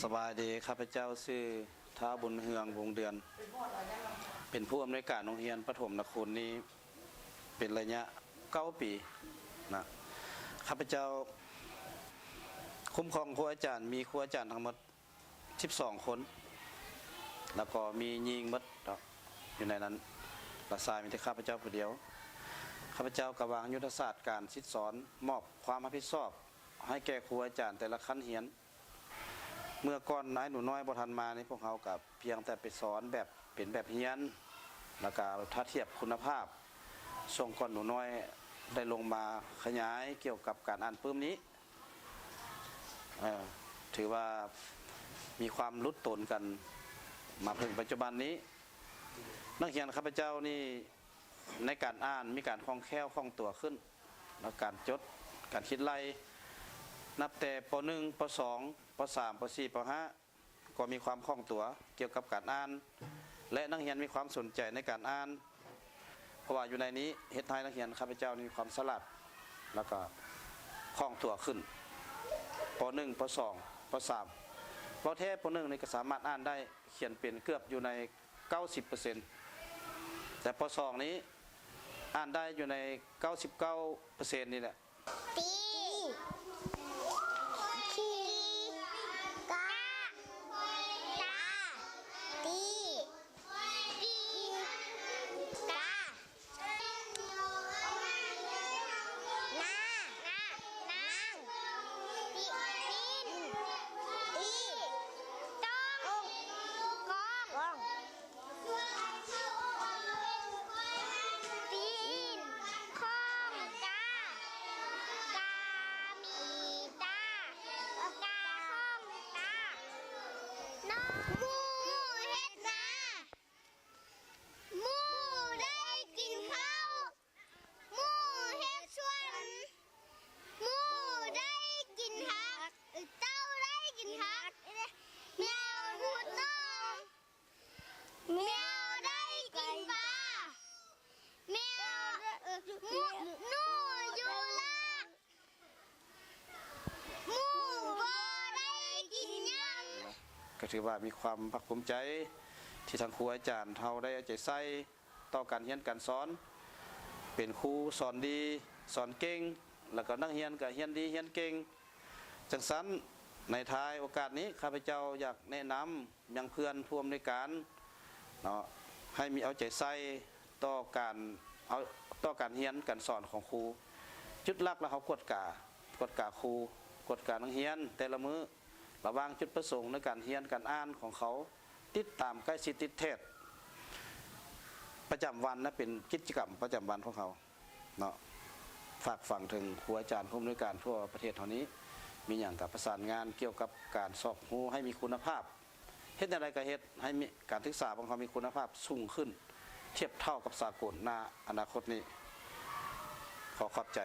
ສະບາຍດີ, ຂ້າພະເຈົ້າຊື່ ທ້າວ ບຸນເຮືອງ ວົງເດືອນ ເປັນຜູ້ອຳນວຍການໂຮງຮຽນປະຖົມນະຄຸນນີ້ ເປັນໄລຍະເກົ້າປີນະ. ຂ້າພະເຈົ້າຄຸ້ມຄອງຄູອາຈານ, ມີຄູອາຈານທັງໝົດສິບສອງຄົນ ແລ້ວກໍມີຍິງໝົດເນາະ ຢູ່ໃນນັ້ນ, ລະຊາຍມີແຕ່ຂ້າພະເຈົ້າຜູ້ດຽວ. ຂ້າພະເຈົ້າກໍວາງຍຸດທະສາດການສິດສອນ, ມອບຄວາມຮັບຜິດຊອບໃຫ້ແກ່ຄູອາຈານແຕ່ລະຂັ້ນຮຽນ. ເມື່ອກ່ອນອ້າຍໜູນ້ອຍບໍ່ທັນມານີ້ ພວກເຮົາກໍພຽງແຕ່ໄປສອນແບບເປັນແບບຮຽນ ແລ້ວກໍຖ້າທຽບຄຸນນະພາບ ຊ່ວງກ່ອນໜູນ້ອຍໄດ້ລົງມາຂະຫຍາຍກ່ຽວກັບການອ່ານປຶ້ມນີ້ ເອີ ຖືວ່າມີຄວາມຫຼຸດຕົນກັນມາເຖິງປັດຈຸບັນນີ້. ນັກຮຽນຂ້າພະເຈົ້ານີ້ ໃນການອ່ານມີການຄ່ອງແຄ້ວຄ່ອງຕົວຂຶ້ນ ແລ້ວການຈົດ ການຄິດໄລ່ ນັບແຕ່ ປໍໜຶ່ງ ປໍສອງ ປໍສາມ ປໍສີ່ ປໍຫ້າ ກໍມີຄວາມຄ່ອງຕົວກ່ຽວກັບການອ່ານ ແລະ ນັກຮຽນມີຄວາມສົນໃຈໃນການອ່ານ ເພາະວ່າຢູ່ໃນນີ້ເຮັດໃຫ້ນັກຮຽນຂ້າພະເຈົ້າມີຄວາມສະຫຼາດ ແລ້ວກໍຄ່ອງຕົວຂຶ້ນ ປໍໜຶ່ງ ປໍສອງ ປໍສາມ ເວົ້າແທ້ ປໍໜຶ່ງນີ້ກໍສາມາດອ່ານໄດ້ ຂຽນເປັນເກືອບຢູ່ໃນ ເກົ້າສິບເປີເຊັນ ແຕ່ ປໍສອງ ນີ້ອ່ານໄດ້ຢູ່ໃນ ເກົ້າສິບເກົ້າເປີເຊັນ ນີ້ແຫຼະ. ຕີ ຄີ ກະ ຕາ ຕີ ຕີ ຕາ ນາ ນາ ນາງ ຕີ ຕີນ ຕີ ຕ້ອງ ກອງ ກອງ ຕີນ ຂ້ອງ ຕາ ກາມີຕາ ກາຂ້ອງຕາ ນ້ອງ ໝູເຮັດນາ ໝູໄດ້ກິນເຂົ້າ ໝູເຮັດສວນ ໝູໄດ້ກິນຜັກ ເຕົ້າໄດ້ກິນຜັກ ແມວມຸດໜອງ ແມວໄດ້ກິນປາ ແມວ ເອີ ໜູຢູ່ລາກ ໝູບໍ່ໄດ້ກິນຫຍັງ. ກໍຖືວ່າມີຄວາມພາກພູມໃຈ ທີ່ທາງຄູອາຈານເຮົາໄດ້ເອົາໃຈໃສ່ຕໍ່ການຮຽນການສອນ ເປັນຄູສອນດີ ສອນເກັ່ງ ແລ້ວກໍນັກຮຽນກໍຮຽນດີຮຽນເກັ່ງ. ຈັ່ງຊັ້ນ ໃນທ້າຍໂອກາດນີ້ ຂ້າພະເຈົ້າຢາກແນະນຳຍັງເພື່ອນຜູ້ອຳນວຍການເນາະ ໃຫ້ມີເອົາໃຈໃສ່ຕໍ່ການ ເອົາ ຕໍ່ການຮຽນການສອນຂອງຄູ. ຈຸດຫຼັກລະເຮົາກວດກາ ກວດກາຄູ ກວດການັກຮຽນແຕ່ລະມື້ ລະຫວ່າງຈຸດປະສົງໃນການຮຽນການອ່ານຂອງເຂົາ ຕິດຕາມໃກ້ຊິດຕິດແທດ ປະຈຳວັນນະ ເປັນກິດຈະກຳປະຈຳວັນຂອງເຮົາເນາະ. ຝາກຝັງເຖິງຄູອາຈານຜູ້ອຳນວຍການທົ່ວປະເທດເຮົານີ້ ມີຫຍັງກໍປະສານງານກ່ຽວກັບການຊອກຮູ້ໃຫ້ມີຄຸນນະພາບ ເຮັດແນວໃດກໍເຮັດໃຫ້ມີ ການສຶກສາຂອງເຮົາມີຄຸນນະພາບສູງຂຶ້ນ ທຽບເທົ່າກັບສາກົນໃນອະນາຄົດນີ້. ຂໍຂອບໃຈ.